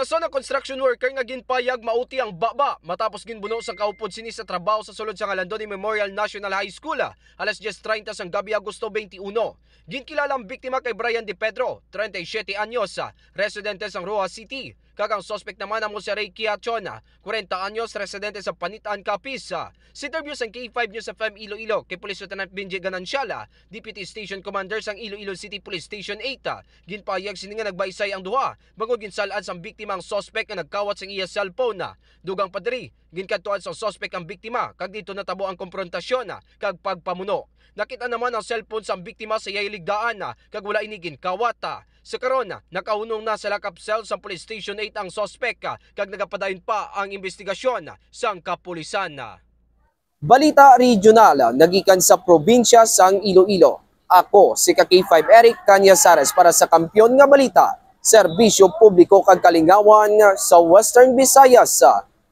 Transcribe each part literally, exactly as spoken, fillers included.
Sa na construction worker nga ginpayag mauti ang baba matapos ginbuno sang kaupod sini sa trabaho sa sulod sang Alandoni Memorial National High School, ah, alas diyes treinta sang gabi, Agosto twenty-one. Ginkilala ang biktima kay Brian De Pedro, treinta y siete anyos, ah, residente sang Roxas City, kag ang suspect naman amo si Ray Quiachon, ah, kwarenta anyos, residente sa Panitan, Capiz, ah. Sa interview sang K five News F M Iloilo kay Police Lieutenant Benji Ganancial, ah, Deputy Station Commander sang Iloilo City Police Station eight, ah, ginpahayag sini nga nagbaysay ang duha bangod ginsal-an sang biktima ang suspect nga nagkawat sang iya cellphone, ah. Dugang pa diri, ginkadtuan sang suspect ang biktima kag didto natabo ang komprontasyon, ah, kag pagpamuno. Nakita naman ang cellphone sang biktima sa iyang ligdaan, ah, kag wala ini ginkawat, ah. Sa karon, ah, nakahunong na sa lock-up cell sa Police Station eight ang suspect, ah, kag nagapadayon pa ang investigasyon, ah, sang kapulisan, ah. Balita regional, nagikan sa probinsya sang Iloilo. Ako si ka K five Eric Cañazares para sa Kampiyon nga Balita, Serbisyo Publiko kag Kalingawan sa Western Visayas,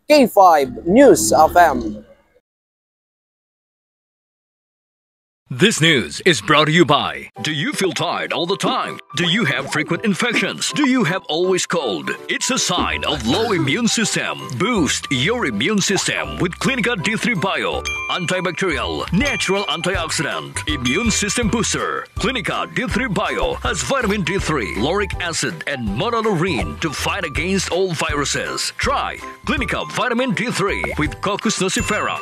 K five News F M. This news is brought to you by. Do you feel tired all the time? Do you have frequent infections? Do you have always cold? It's a sign of low immune system. Boost your immune system with Clinica D three Bio. Antibacterial, natural antioxidant, immune system booster. Clinica D three Bio has vitamin D three, lauric acid, and monolaurin to fight against all viruses. Try Clinica Vitamin D three with Cocos nucifera.